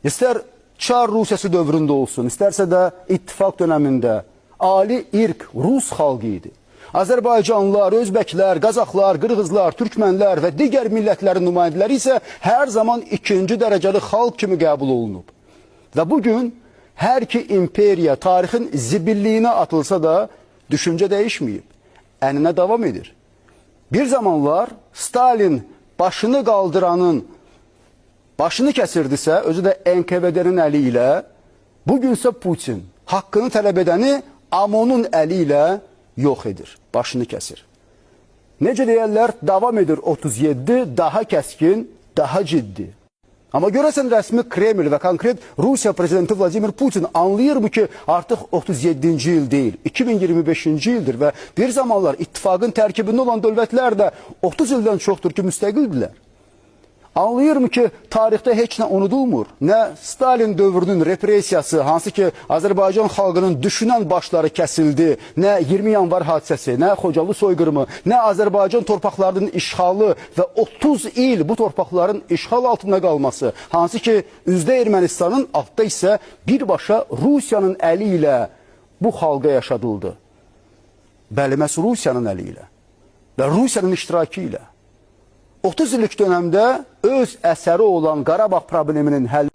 İstər Çar Rusiyası dövründə olsun, istərsə də ittifaq dönəmində ali irq Rus xalqı idi. Azərbaycanlılar, Özbəklər, Qazaxlar, Qırğızlar, Türkmənlər və digər millətlərin nümayəndələri isə hər zaman ikinci dərəcəli xalq kimi qəbul olunub. Və bugün hər iki imperiya tarixin zibilliyinə atılsa da düşüncə dəyişməyib, əninə davam edir. Bir zamanlar Stalin başını qaldıranın başını kəsirdisə, özü də NKVD-nin əli ilə, bugünsə Putin haqqını tələb edəni AMON-un əli ilə yox edir, başını kəsir. Necə deyərlər, davam edir 37, daha kəskin, daha ciddi. Amma görəsən rəsmi Kreml və konkret Rusiya prezidenti Vladimir Putin anlayırmı ki, artıq 37-ci il deyil, 2025-ci ildir və bir zamanlar ittifaqın tərkibində olan dövlətlər də 30 ildən çoxdur ki, müstəqildirlər. Anlayırmı ki, tarixdə heç nə unudulmur? Nə Stalin dövrünün repressiyası, hansı ki Azərbaycan xalqının düşünən başları kəsildi, nə 20 yanvar hadisəsi, nə Xocalı soyqırımı, nə Azərbaycan torpaqlarının işğalı və 30 il bu torpaqların işğal altında qalması, hansı ki üzdə Ermənistanın, altda isə birbaşa Rusiyanın əli ilə bu xalqa yaşadıldı. Bəli, məhz Rusiyanın əli ilə və Rusiyanın iştirakı ilə. 30 illik dövrdə öz əsəri olan Qarabağ probleminin həll